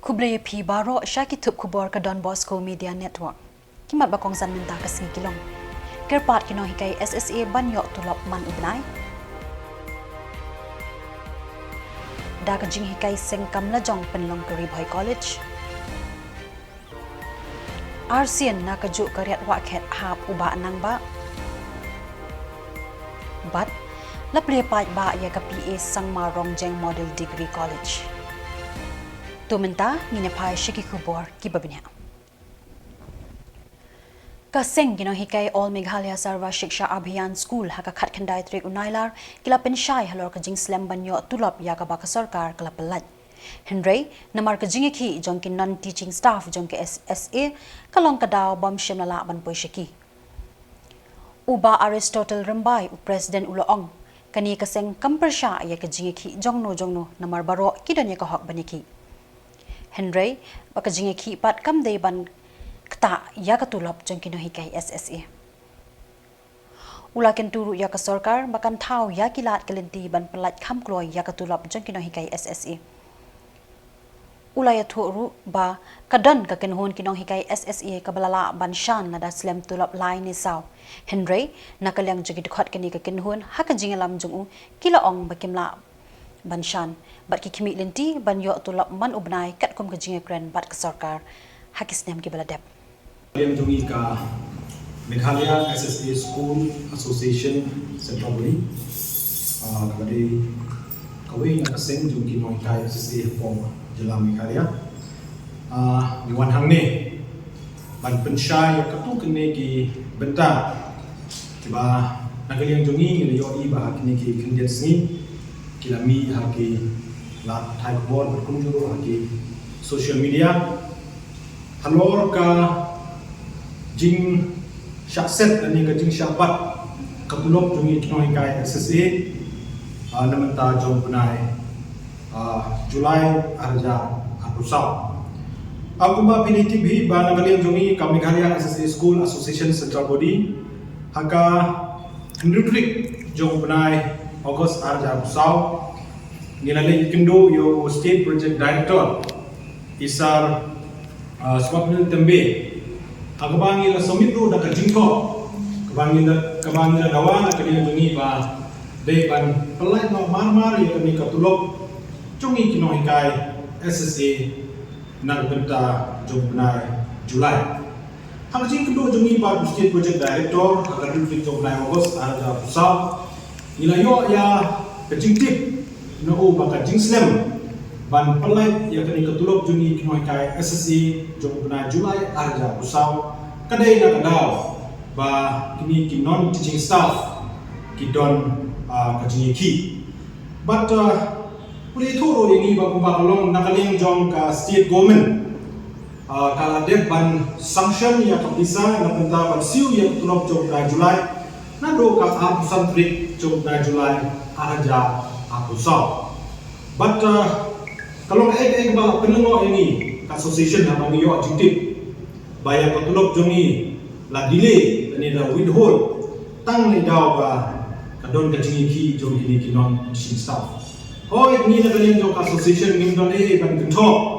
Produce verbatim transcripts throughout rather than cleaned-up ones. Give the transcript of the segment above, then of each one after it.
Khublei ïa phi baroh sha ki thup khubor ka Don Bosco Media Network. Ki mat ba kongsan mynta ka sngi ki long: Kyrpad ki nonghikai S S A ban ïoh tulop man u bnai. Da ka jinghikai seng kam lajong pynlong ka Ri Bhoi College. Arsien na kajuh ka riat wahkhet hap u Bah Nangbah. Bad la plie paidbah ïa ka P A Sangma Rongjeng Model Degree College. To mynta ngin ïa phai sha ki khubor kiba bniah. Ka seng ki nonghikai All Meghalaya Sarva Shiksha Abhiyan School ha ka khatkhyndai tarik u Nailar ki la pynshai halor ka jingslem ban ïoh tulop ïa kaba ka sorkar ka la pyllait. Hynrei namar ka jingïakhih jong ki non teaching staff jong ka S S A, ka long ka daw bym shym la lah ban poi sha ki. U Bah Aristotle Rymbai, u President, u la ong, kane ka seng kam pyrshah ïa ka jingïakhih jongno jongno namar baroh ki don ïa ka hok ban ïakhih. Hynrei ba ka jingïakhih pat kam dei ban ktah ïa ka tulop jong ki nonghikai S S A. U la kyntu ruh ïa ka sorkar ba kan thaw ïa ki lad ki lynti ban pyllait kham kloi ïa ka tulop jong ki nonghikai S S A. U la ïathuh ruh ba ka don ka kynhun ki nonghikai S S A kaba la lah ban shan lada slem tulop lai ne saw. Hynrei na ka liang jong ki dkhot kane ka kynhun, ha ka jingïalam jong u, ki la ong ba kim lah ban shan bad ki khmih lynti ban ïoh tulop man u bnai katkum ka jingïakren bad ka sorkar ha ki snem kiba la dep. Liang jong ngi ka Meghalaya S S A School Association Central Body, ah, kaba dei kawei na ka seng jong ki nonghikai S S A hapoh jylla Meghalaya. Ah, ngi wan hangne ban pynshai ïa katto katne ki bynta kiba na ka liang jong ngi ngi la ïohi ba ha kine ki khyndiat sngi ki la mih ha ki lad pathai khubor bad kumjuh ruh ha ki social media halor ka jingshah set lane ka jingshah bat ka tulop jong ngi ki nonghikai S S A, ah, na mynta jong u bnai, ah, July arhajar arphew saw. Ah, kumba phi la tip hi ba na ka liang jong ngi ka Meghalaya S S A School Association Central Body, ha ka hynriew tarik jong u bnai August arhajar arphew saw, ngi la leit kynduh ïa u State Project Director, i Sir, ah, Swapnil Tembe, ha kaba ngi la submit ruh da ka jingkhot kaba ngi la, kaba ngi la dawa na ka liang jong ngi ba dei ban pyllait noh mar mar ïa kane ka tulop jong ngi ki nonghikai S S A na ka bynta jong u bnai July. Ha ka jingkynduh jong ngi bad u State Project Director ha ka hynriew tarik jong u bnai August arhajar arphew saw, ngi la ïoh ïa ka jingtip na u ba ka jingslem ban pyllait ïa kane ka tulop jong ngi ki nonghikai S S A jong u bnai July arhajar arphew saw ka dei na ka daw ba kine ki non teaching staff ki don, ah, ka jingïakhih. Bad, ah, pule ïathuh ruh ïa ngi ba kumba ka long na ka liang jong ka state government, ah, ka la dep ban sanction ïa ka pisa na ka bynta ban siew ïa ka tulop jong u bnai July naduh ka arphew san tarik jong u bnai July arhajar arphew saw. Bad, ah, ka long kaei kaei kaba la pynlyngngoh ïa ngi ka association haba ngi ïoh jingtip ba ïa ka tulop jong ngi la delay lane la withhold tang na i daw ba ka don ka jingïakhih jong kine ki non teaching staff. Hooid, ngi na ka liang jong ka association ngim don ei ei ban kynthoh.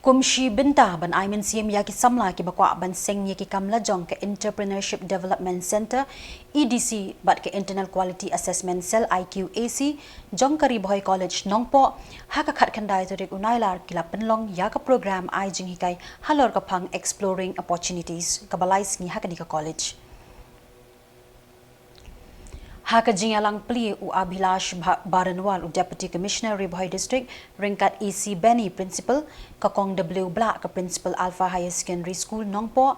Kum shi bynta ban ai mynsiem ïa ki samla kiba kwah ban seng ïa ki kam lajong, ka Entrepreneurship Development Centre, E D C, bad ka Internal Quality Assessment Cell, I Q A C, jong ka Ri Bhoi College Nongpoh, ha ka khatkhyndai tarik u Nailar ki la pynlong ïa ka program ai jinghikai halor ka phang Exploring Opportunities kaba lai sngi ha kane ka college. Ha ka jingïalang plie, u Abhilash Bha-, Baranwal, u Deputy Commissioner Ri Bhoi District, ryngkat A C Benny, Principal, ka Kong W Blah, ka Principal Alpha Higher Secondary School Nongpoh,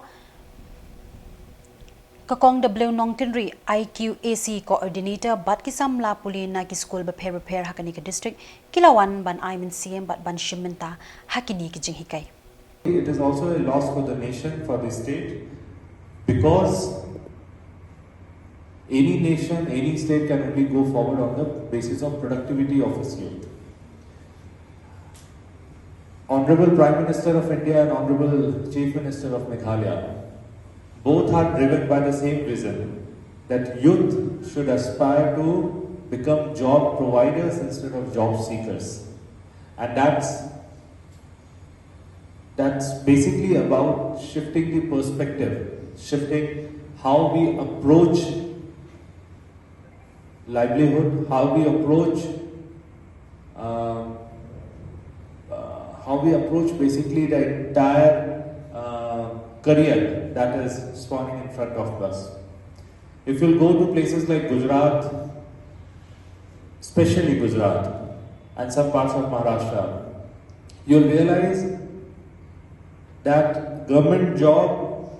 ka Kong W Nongkynrih, I Q A C Coordinator, bad ki samla pule na ki skul bapher bapher ha kane ka district ki la wan ban ai mynsiem bad ban shim bynta ha kine ki jinghikai. It is also a loss for the nation, for the state, because any nation, any state can only go forward on the basis of productivity of its youth. Honorable Prime Minister of India and Honorable Chief Minister of Meghalaya both are driven by the same vision that youth should aspire to become job providers instead of job seekers. And that's That's basically about shifting the perspective, shifting how we approach livelihood, how we approach, uh, uh, how we approach basically the entire uh, career that is spawning in front of us. If you'll go to places like Gujarat, especially Gujarat and some parts of Maharashtra, you'll realize that government job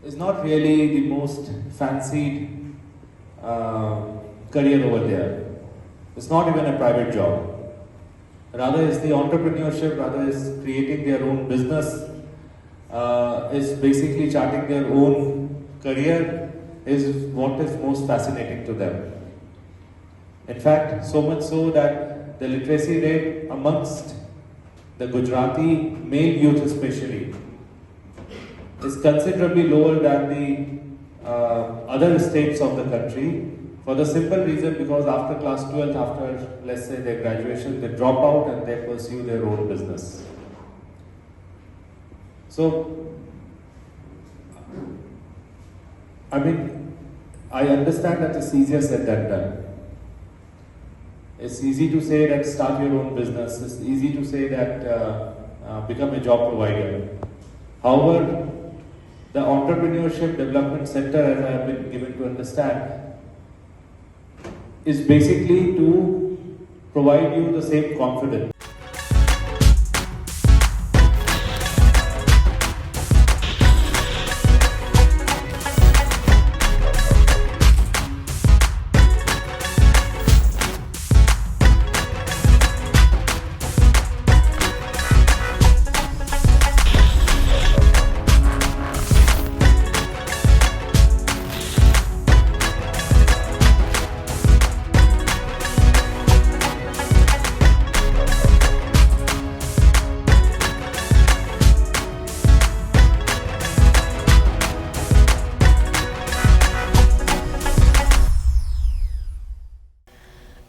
is not really the most fancied uh, career over there. It's not even a private job. Rather, it's the entrepreneurship, rather, it's creating their own business, uh, it's basically charting their own career, is what is most fascinating to them. In fact, so much so that the literacy rate amongst the Gujarati male youth, especially, is considerably lower than the uh, other states of the country, for the simple reason because after class twelfth, after, let's say, their graduation, they drop out and they pursue their own business. So, I mean, I understand that it's easier said than done. It's easy to say that start your own business. It's easy to say that uh, uh, become a job provider. However, the Entrepreneurship Development Center, as I have been given to understand, is basically to provide you the same confidence.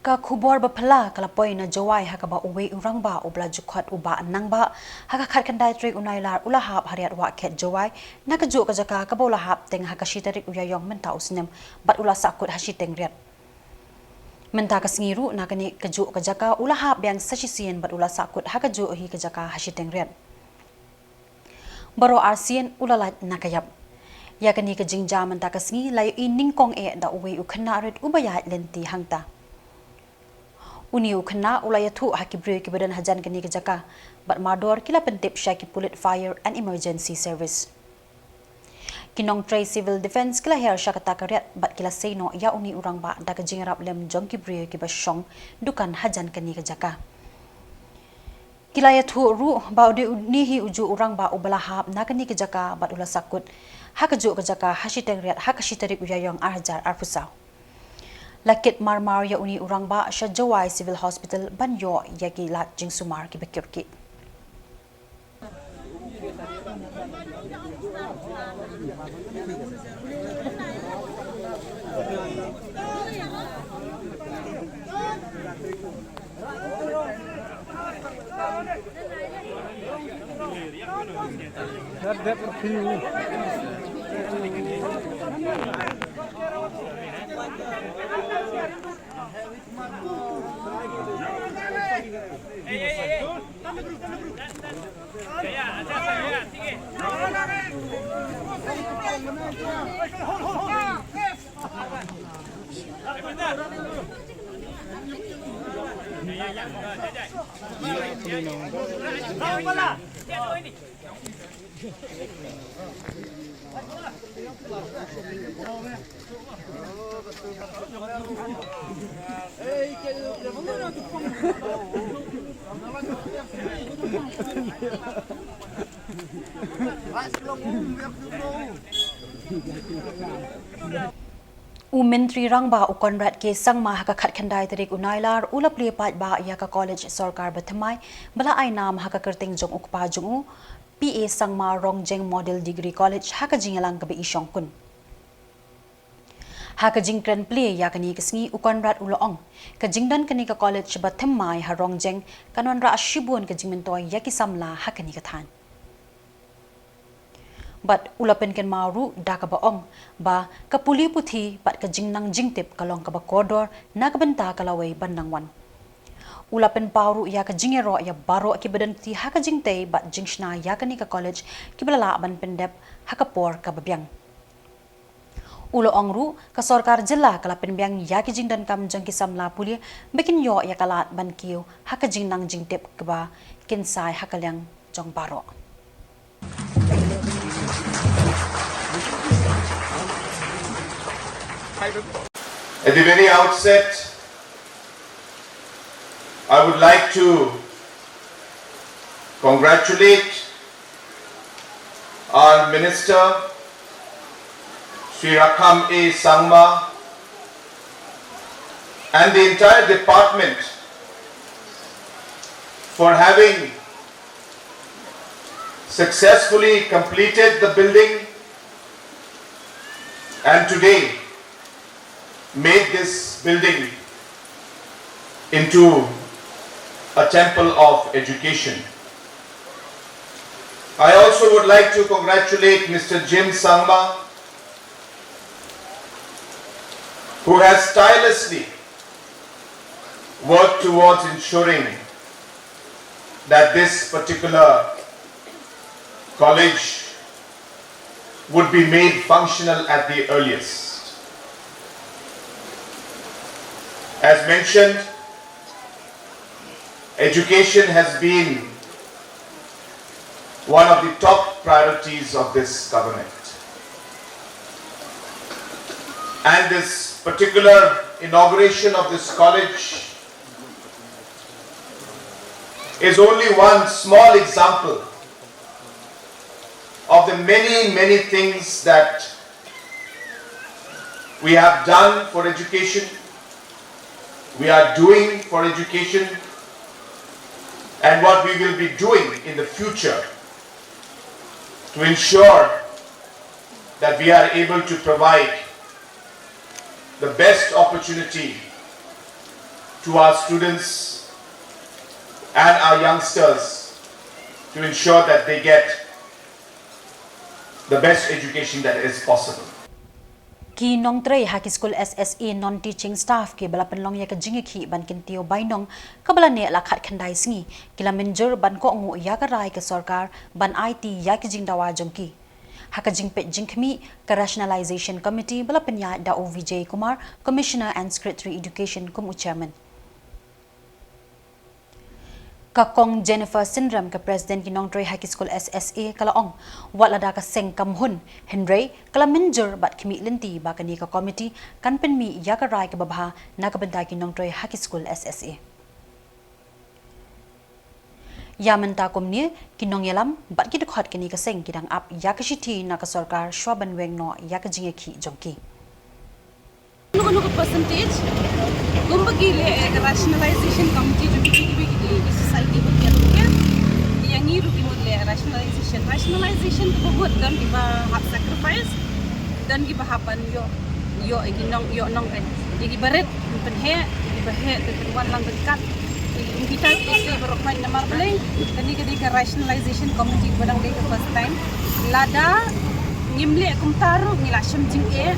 Ka khubor ba phylla ka la poi na Jowai ha kaba uwei u rangbah u ba la ju khot u Bah Nangbah ha ka khatkhyndai tarik u Nailar u la hap ha Riat Wahkhet Jowai na kajuh ka jaka kaba u la hap teng ha ka shi tarik u Ïaïong mynta u snem bad u la sahkut ha shiteng riat. Mynta ka sngi ruh na kane kajuh ka jaka u la hap biang sa shisien bad u la sahkut ha kajuh hi ka jaka ha shiteng riat. Baroh arsien u la lait na ka ïap. Ïa kane ka jingjia mynta ka sngi la ïohi nyngkong eh da uwei u khynnah rit uba ïaid lynti hangta. Une u khynnah u la ïathuh ha ki briew kiba don hajan kane ka jaka bad mardor ki la pyntip sha ki pulit Fire and Emergency Service. Ki nongtrei Civil Defence ki la her sha kata ka riat bad ki la sei noh ïa une u rangbah da ka jingïarap lem jong ki briew kiba shong dukan hajan kane ka jaka. Ki la ïathuh ruh ba u dei une hi ujuh u rangbah uba la hap na kane ka jaka bad u la sahkut ha kajuh ka jaka ha shiteng riat ha ka shi tarik u Ïaïong ar hajar arphew saw. La kit marmar ïa une u rangbah sha Jowai Civil Hospital ban ïoh ïa ki lad jingsumar kiba kyrkieh. U Myntri Rangbah u Conrad K Sangma ha ka khatkhyndai tarik u Nailar u la plie paidbah ïa ka college sorkar ba thymmai ba la ai nam ha ka kyrteng jong u kpa jong u, P A Sangma Rongjeng Model Degree College ha ka jingïalang kaba i shongkun. Ha ka jingkren plie ïa kane ka sngi u Conrad u la ong, ka jingdon kane ka college ba thymmai ha Rongjeng kan wanrah shibun ka jingmyntoi ïa ki samla ha kane ka thaiñ. Bad u la pynkynmaw ruh da kaba ong ba ka pule puthi bad ka jingnang jingtip ka long kaba kordor na ka bynta ka lawei ban nang wan. U la pynpaw ruh ïa ka jingïaroh ïa baroh kiba don puthi ha ka jingtei bad jingshna ïa kane ka college kiba la lah ban pyndep ha ka por kaba biang. U la ong ruh ka sorkar jylla ka la pynbiang ïa ki jingdonkam jong ki samla pule ba kin ïoh ïa ka lad ban kiew ha ka jingnang jingtip kaba kin sai ha ka liang jong baroh. At the very outset, I would like to congratulate our Minister, Shri Rakkam A Sangma, and the entire department for having successfully completed the building and today made this building into a temple of education. I also would like to congratulate Mister Jim Sangma, who has tirelessly worked towards ensuring that this particular college would be made functional at the earliest. As mentioned, education has been one of the top priorities of this government. And this particular inauguration of this college is only one small example of the many, many things that we have done for education, we are doing for education, and what we will be doing in the future to ensure that we are able to provide the best opportunity to our students and our youngsters to ensure that they get the best education that is possible. Ki nongtrei ha ki skul S S A non-teaching staff kiba la pynlong ïa ka jingïakhih ban kyntiew bainong kaba la neh la khatkhyndai sngi ki la mynjur ban kohnguh ïa ka rai ka sorkar ban aiti ïa ki jingdawa jong ki. Ha ka jingpeit jingkhmih ka Rationalization Committee ba la pynïaid da u Vijay Kumar, Commissioner and Secretary Education kum u Chairman. Ka Kong Jennifer Synrem, ka President ki nongtrei ha ki skul S S A, ka la ong wat lada ka seng kam hun, hynrei ka la mynjur bad khmih lynti ba kane ka committee kan pynmih ïa ka rai kaba bha na ka bynta ki nongtrei ha ki skul S S A. Ïa mynta kumne, ki nongïalam bad ki dkhot kane ka seng ki dang ap ïa ka shithi na ka sorkar shwa ban weng noh ïa ka jingïakhih jong ki. Kano kano ka percentage kumba ki leh, eh, ka rationalization committee jong ki, ki, ki, ki society ba ki advocate. Ïa ngi ruh ki mut leh rationalization. Rationalization kaba mut don kiba hap sacrifice, don kiba hap ban ïoh, ïoh ïa ki nong, ïoh nong, eh, ïa kiba rit pynheh, ïa kiba heh te pynwan lang ryngkat. Ïa kita ki, ki baroh khoit namar balei kane ka dei ka rationalization committee ba dang dei ka first time. Lada ngim leh kumta ruh ngi la shem jingeh,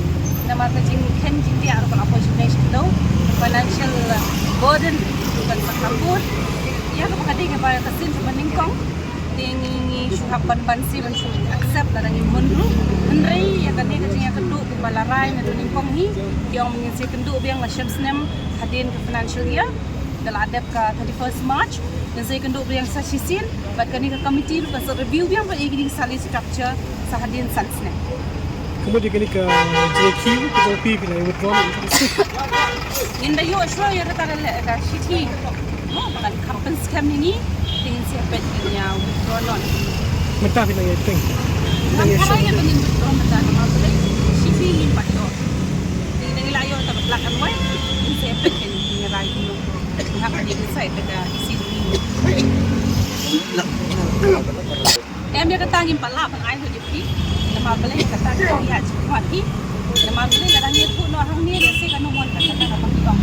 namar ka jingkheiñ jingdiah ruh ka la poi shibnai shibnai, financial burden ruh kan sa khlem bun. Ïa kaba ka dei kaba ka sien kaba nyngkong, te ngi, ngi shu hap ban banse ban shu accept lada ngim hun ruh. Hynrei ïa kane ka jingïakynduh kumba la rai naduh nyngkong hi, ki ong ngin sa ïakynduh biang la shem snem hadien ka financial year. Da la dep ka thirty-first March, ngin sa ïakynduh biang sa shisien, bad kane ka committee ruh kan sa review biang bad ïa kine ki salary structure sa hadien san snem. Ka mut ïa kane ka J Q ka jong phi, phi la withdraw? Ngin da ïoh shuwa ïa kata ka shithi. Mo, ba kan kham pynskhem ïa ngi, te ngin sa peit ngin ïa withdraw noh. Mynta phi nang ïa peit? Nang ïa shuwa ïa ngin withdraw mynta namar balei shithi ngim pat ïoh. Te ngin la ïoh ta ka black and white, ngin sa peit ngin ïa rai kumno. Ngam pat ïa decide da ka E C. Em ïa kata ngim pat lah ban ai ha jong phi. Namar balei kata ka ïa jingmut hi. Namar balei lada ngi ïathuh noh hangne lehse kano mon kata ka ban ïoh.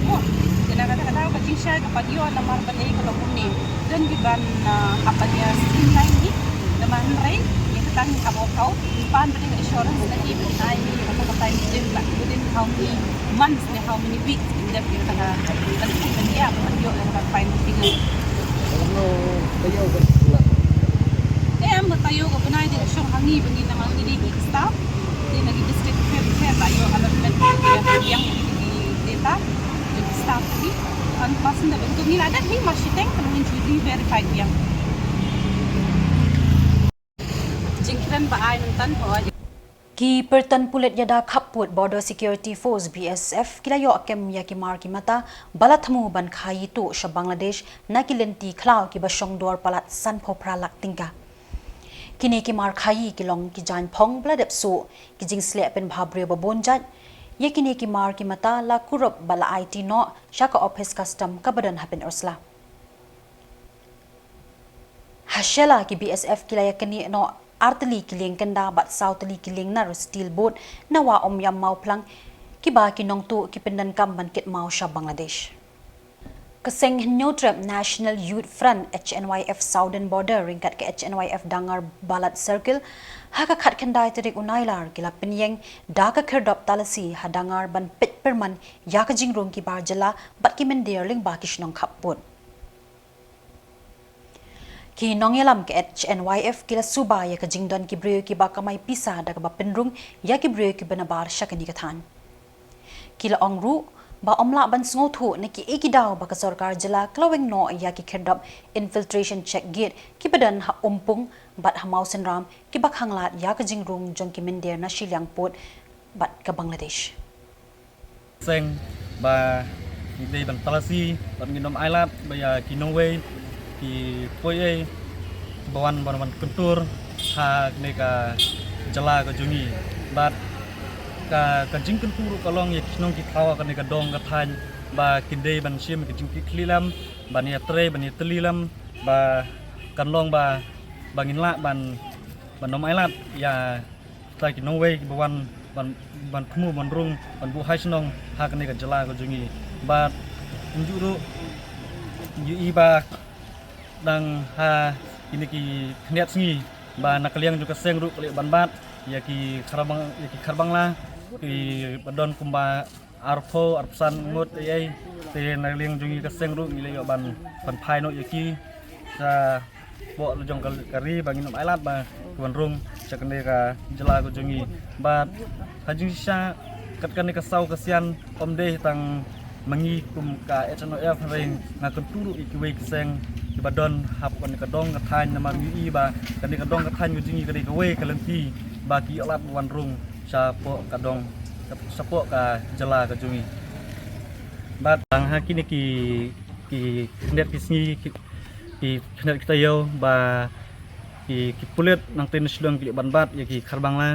Oh, te na kata ka daw ka jingshai ka pat ïoh namar balei ka long kumne. Don kiban, ah, hap ban ïa streamline hi. Namar hynrei ïa kata Tang ka bok kau, pan bring assurance na ki, bring ai ni, kata kata ni, jin la, within how many months ne, how many weeks, in depth, kata kata, kan kan ya, kan yo, kan final figure. Ano, tayo ka pula. Eh, am tayo ka pernah di shong hangi, bring na mang ni di staff, di lagi district fair, fair, tayo, alam met, yang, yang, di data, di staff, di, kan pasin da bentuk ni, ada ni masih teng, kan mencuci verify yang. Jingkren ba ai nonton ko. Ki pyrtan pulit ïada khappud Border Security Force, B S F, ki la ïoh kem ïa ki mar ki mata ba la thmu ban khaïi tuh sha Bangladesh na ki lynti khlaw kiba shong dor palat sanphew phra lak tyngka. Kine ki mar khaïi ki long ki jaiñ phong ba la dep suh, ki jingsleh pynbha briew ba bun jait. Ïa kine ki mar ki mata la kurup bad la aiti noh sha ka ophis custom kaba don ha Pynthorumsla. Ha Shella ki B S F ki la ïa knieh noh ar tylli ki lieng kynda bad saw tylli ki lieng nar steel boat na Wah Umiam Mawphlang, kiba ki nongtuh ki pyndonkam ban kit maw sha Bangladesh. Ka seng Hynñiewtrep National Youth Front, H N Y F, Southern Border ryngkat ka H N Y F Dangar Balat Circle, ha ka khatkhyndai tarik u Nailar ki la pynïeng da ka khyrdop talasi ha Dangar ban peit pyrman ïa ka jingrung ki bar jylla bad ki mynder lyngba ki shnong khappud. Ki nongïalam ka H N Y F ki la suba ïa ka jingdon ki briew kiba kamai pisa da kaba pynrung ïa ki briew kiba nabar sha kane ka thaiñ. Ki la ong ruh ba ym lah ban sngewthuh na kiei ki daw ba ka sorkar jylla ka la weng noh ïa ki khyrdop infiltration check gate kiba don ha Umpung bad ha Mawsynram, kiba khanglad ïa ka jingrung jong ki mynder na shiliang pud bad ka Bangladesh. Seng ba ngi dei ban talasi bad ngin ym ailad ba ïa ki nongwei ki poi ei ba wan, ban wan kyntur ha kane ka jylla ka jong ngi. Bad ka, ka jingkyntur ruh ka long ïa ki shnong ki thaw ha kane ka dong ka thaiñ ba kin dei ban shim ka jingkitkhlieh lem, ban ïatrei, ban ïatylli lem, ba kan long ba, ba ngin lah ban, ban ym ailad ïa kita ki nongwei kiba wan ban, ban thmu, ban rung, ban buh hai shnong ha kane ka jylla ka jong ngi. Bad kumjuh ruh ngi ïohi ba dang ha kine ki khyndiat sngi ba na ka liang jong ka seng ruh ka la ïoh ban bat ïa ki kharbang, ïa ki kharbangla kiba don kumba arphew, arphew san ngut ei ei. Te na liang jong ngi ka seng ruh ngi la ïoh ban, ban phai noh ïa ki shapoh la jong ka, ka ri ba ngin ym ailad ba ki wan rung sha kane ka jylla ka jong ngi. Bad ha jingshisha kat kane ka saw ka sian ym dei tang ma ngi kum ka H N Y F, hynrei nga kyntu ruh ïa kiwei ki seng kiba don hapoh kane ka dong ka thaiñ, namar ngi ïohi ba kane ka dong ka thaiñ ka jong ngi ka dei kawei ka lynti ba ki ïoh lad ban wan rung shapoh ka dong, shapoh ka jylla ka jong ngi. Bad tang ha kine ki, ki khyndiat ki sngi, ki, ki khyndiat ki taïew ba ki, ki pulit nangtei na Shillong ki la ïoh ban bat ïa ki kharbangla,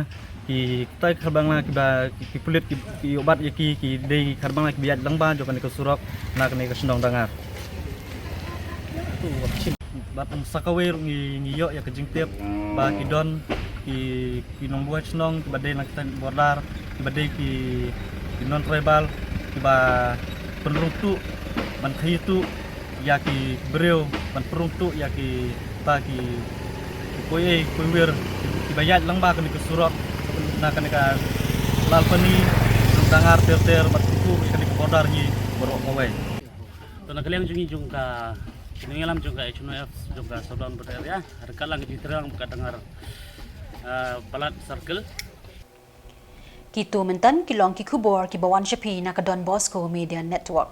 ki, kita ki kharbangla kiba ki, ki pulit ki, ki ïoh bat ïa ki, ki dei ki kharbangla kiba ïaid lyngba jong kane ka surok na kane ka shnong Dangar. Bad sa kawei ruh ngi, ngi ïoh ïa ka jingtip ba ki don ki, ki nongbuhai shnong kiba dei na kita border, kiba dei ki, ki non tribal, kiba pynrung tuh, ban khaïi tuh ïa ki briew, ban pynrung tuh ïa kita ki, ki poi ei, poi wir kiba ïaid lyngba kane ka surok na kane ka Lalpani, Dangar ter ter bad kane ka border ngi baroh kawei. To na ka liang jong ngi jong ka, nongïalam jong ka H N Y F jong ka Southern Border Area, ryngkat lang ka jingtrei lang ka Dangar, ah, Balat Circle. Kitu mynta ki long ki khubor kiba wan sha phi na ka Don Bosco Media Network.